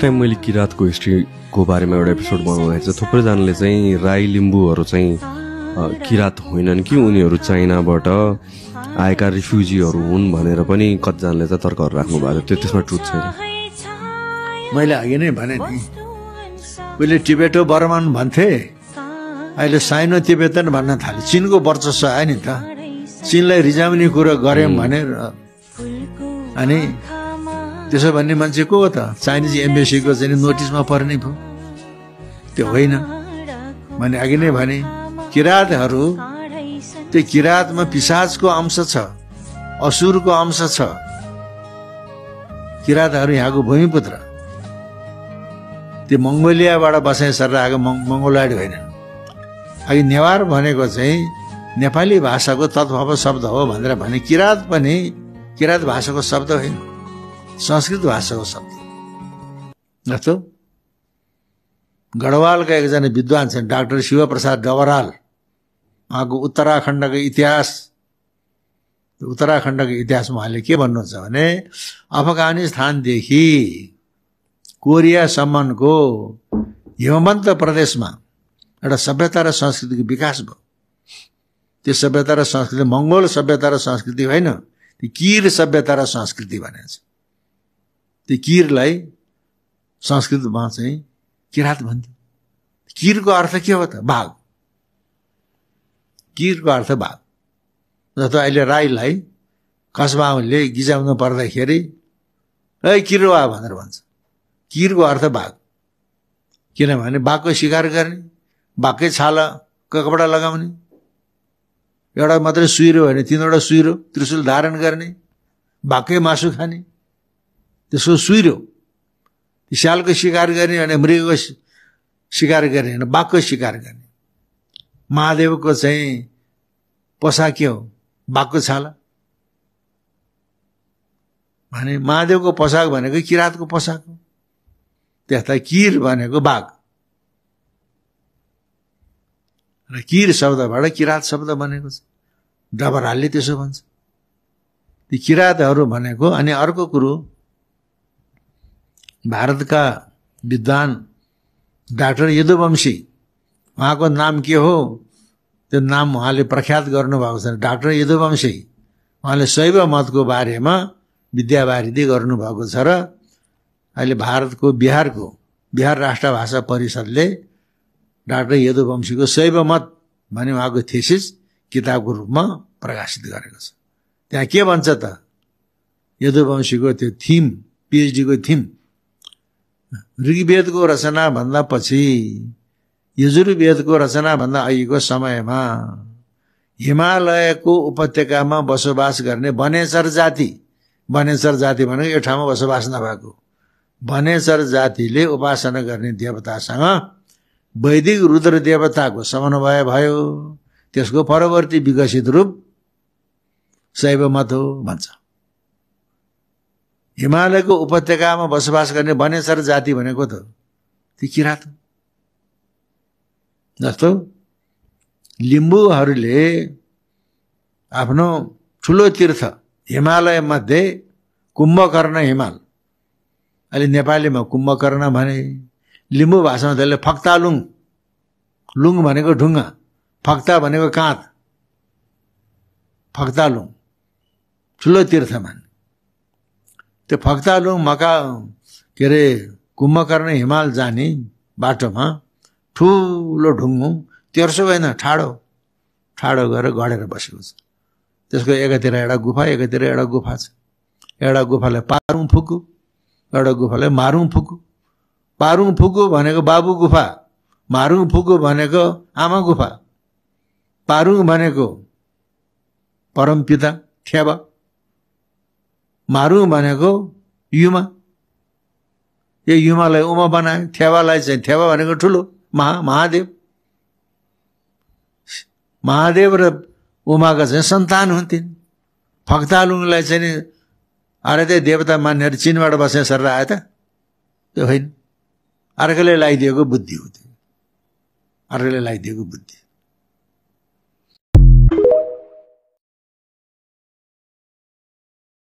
Time मैले किराँतको हिस्ट्रीको बारेमा एउटा एपिसोड बनाउँदा चाहिँ थुप्रैजनाले चाहिँ राई लिम्बूहरू चाहिँ किराँत होइनन् कि उनीहरू चाइनाबाट आएका रिफ्युजीहरू हुन् भनेर पनि कतिजनाले चाहिँ तर्कहरू राख्नु भएको थियो। त्यसमा ट्रुथ छैन। मैले अघि नै भने नि, उहिले टिबेटो बर्मन भन्थे, अहिले साइनो तिब्बतन भन्न थाले। चीनको वर्चस्व आयो नि त, चीनलाई रिजाउने कुरो गर्यौँ भनेर। अनि त्यसो भन्ने मान्छे को हो त? चाइनिज एम्बेसीको चाहिँ नोटिसमा पर्ने भयो। त्यो होइन भने अघि नै भने, किराँतहरू त्यो किराँतमा पिशाचको अंश छ, असुरको अंश छ। किराँतहरू यहाँको भूमिपुत्र, त्यो मङ्गोलियाबाट बसाइ सरेर आएको मङ्गोलाइड होइन। अघि नेवार भनेको चाहिँ नेपाली भाषाको तत्भव शब्द हो भनेर भने। किराँत पनि किराँत भाषाको शब्द होइन, संस्कृत भाषाको शब्द। जस्तो गढवालका एकजना विद्वान छन्, डाक्टर शिवप्रसाद डबराल। उहाँको उत्तराखण्डको इतिहासमा उहाँले के भन्नुहुन्छ भने, अफगानिस्तानदेखि कोरियासम्मको हिमवन्त प्रदेशमा एउटा सभ्यता र संस्कृतिको विकास भयो। त्यो सभ्यता र संस्कृति मङ्गोल सभ्यता र संस्कृति होइन, त्यो किर सभ्यता र संस्कृति भनेको छ। त्यो किरलाई संस्कृतमा चाहिँ किराँत भन्थ्यो। किरको अर्थ के हो त? बाघ। किरको अर्थ बाघ। जस्तो अहिले राईलाई कसबाले गिजाउनु पर्दाखेरि ए किरुवा भनेर भन्छ। किरको अर्थ बाघ। किनभने बाघको शिकार गर्ने, बाघकै छाला कपडा लगाउने, एउटा मात्रै सुइरो होइन, तीनवटा सुइरो, त्रिशूल धारण गर्ने, बाघकै मासु खाने, त्यसको सुइरो। स्यालको शिकार गर्ने भने मृगको शिकार गर्ने होइन, बाघको शिकार गर्ने। महादेवको चाहिँ पोसाक के हो? बाघको छाला। भने महादेवको पोसाक भनेको किराँतको पोसाक हो। त्यस्ता किर भनेको बाघ र किर शब्दबाट किराँत शब्द बनेको छ। डबरालले त्यसो भन्छ। ती किराँतहरू भनेको। अनि अर्को कुरो, भारतका विद्वान डाक्टर यदुवंशी, उहाँको नाम के हो? त्यो नाम उहाँले प्रख्यात गर्नुभएको छ, डाक्टर यदुवंशी। उहाँले शैव मतको बारेमा विद्यावारिधि गर्नुभएको छ र अहिले भारतको बिहार राष्ट्र भाषा परिषदले डाक्टर यदुवंशीको शैव मत भन्ने उहाँको थेसिस किताबको रूपमा प्रकाशित गरेको छ। त्यहाँ के भन्छ त? यदुवंशीको त्यो थिम, पिएचडीको थिम, ऋग्वेदको रचना भन्दा पछि यजुर्वेदको रचना भन्दा अघिको समयमा हिमालयको उपत्यकामा बसोबास गर्ने वनेचर जाति भनेको यो ठाउँमा बसोबास नभएको वनेचर जातिले उपासना गर्ने देवतासँग वैदिक रुद्र देवताको समन्वय भयो। त्यसको परवर्ती विकसित रूप शैव मत हो भन्छ। हिमालयको उपत्यकामा बसोबास गर्ने वनेचर जाति भनेको त ती किराँत। जस्तो लिम्बूहरूले आफ्नो ठुलो तीर्थ हिमालय मध्ये कुम्भकर्ण हिमाल, अहिले नेपालीमा कुम्भकर्ण भने, लिम्बू भाषामा त्यसले फक्तालुङ, लुङ भनेको ढुङ्गा, फक्ता भनेको काँध, फक्तालुङ ठुलो तीर्थ मान। त्यो फक्तालुङ के अरे कुम्भकर्ण हिमाल जाने बाटोमा ठुलो ढुङ्गो, तेर्सो होइन, ठाडो गरेर गढेर बसेको छ। त्यसको एकातिर एउटा गुफा, एकातिर एउटा गुफा छ। एउटा गुफालाई पारुङ फुकु, एउटा गुफालाई मारुङ फुकु। पारुङ फुकु भनेको बाबु गुफा, मारुङ फुकु भनेको आमा गुफा। पारुङ भनेको परमपिता ठेवा, मारुङ भनेको युमा। यो युमालाई उमा बनायो, ठेवालाई चाहिँ ठेवा भनेको ठुलो महादेव र उमाका चाहिँ सन्तान हुन्थिन्। फक्तालुङलाई चाहिँ आराध्य देवता मान्नेर चीनबाट बसेर सरेर आयो त? त्यो होइन, अर्कोले लगाइदिएको बुद्धि हो। त्यो अर्कोले लगाइदिएको बुद्धि।